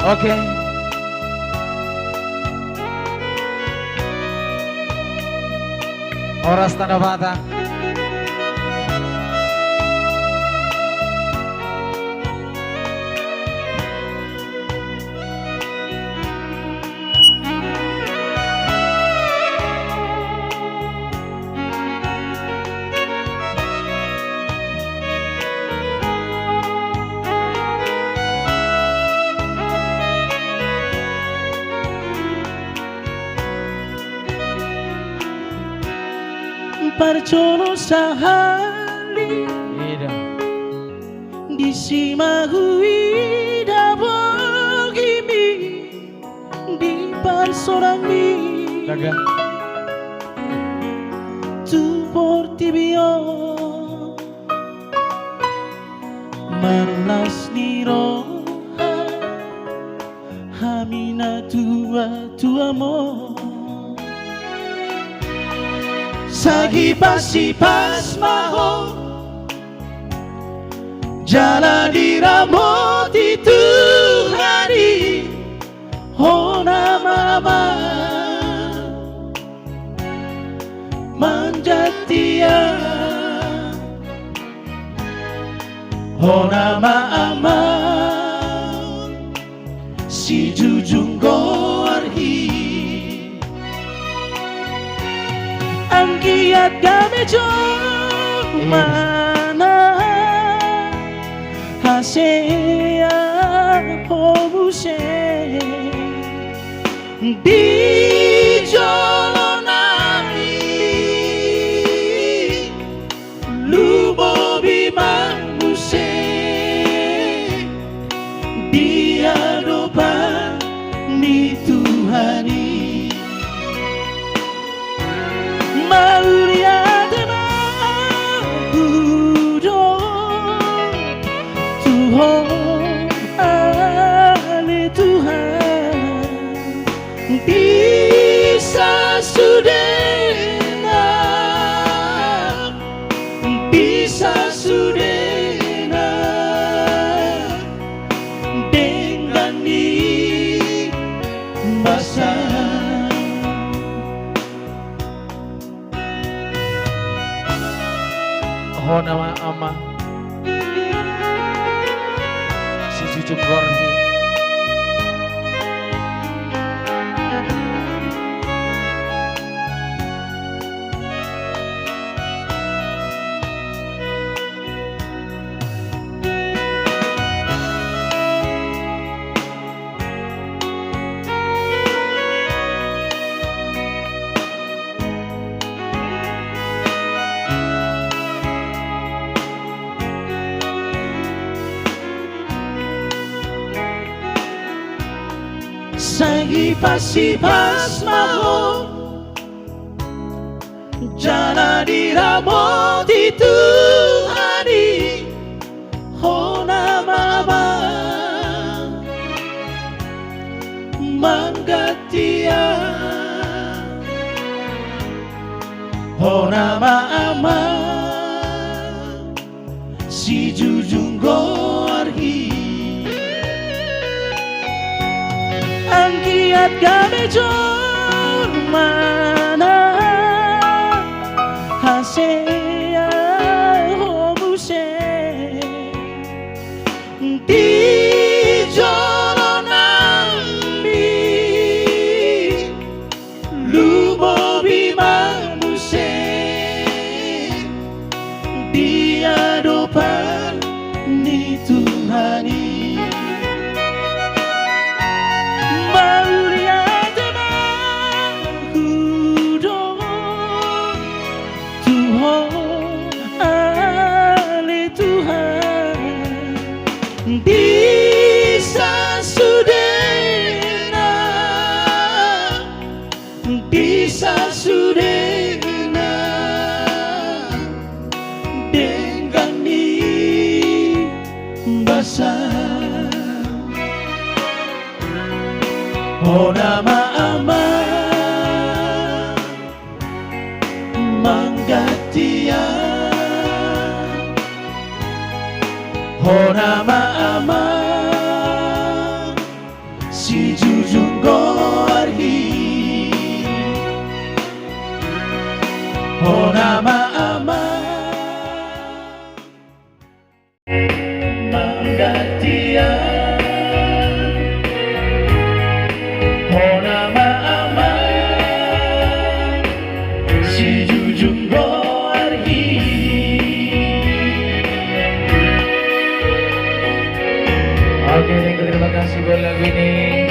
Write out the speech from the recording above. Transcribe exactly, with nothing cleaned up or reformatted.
Oke. Horas Tanah Batak. Parjolo sahali disi ma huida bogimi di parsorangmi. Daga. Tu portibi on marlas ni roha hami natuatuam on. Sai hipashipas ma ho jala diramoti Tuhan i. Hona ma Ama manggantian. Hona ma Ama sijujung goarhi. Anggiat gabe jolmana hasea ho muse di jolo nami. Lumobi ma muse di adopan ni Tuhan i. Mauliate ma hudok tu Ho ale Tuhan. Di sasudena, di sasudena denggan ni basa. Hona ma Ama sijujung goarhi. Sai hipashipas ma ho jala diramoti Tuhan i. Hona ma Ama manggantian. Hona ma Ama sijujung goarhi. Anggiat gabe jolmana hasea ho muse di jolo nami. Lumobi ma muse di adopan ni Tuhan i. Mauliate ma hudok tu Ho ale Tuhan. Di sasudena, di sasudena denggan ni basa. Hona ma Ama manggantian. Hona ma Ama Hona ma amang manggantian. Hona ma amang sijujung goar i. Oke, thank you, terima kasih buat lagu ini.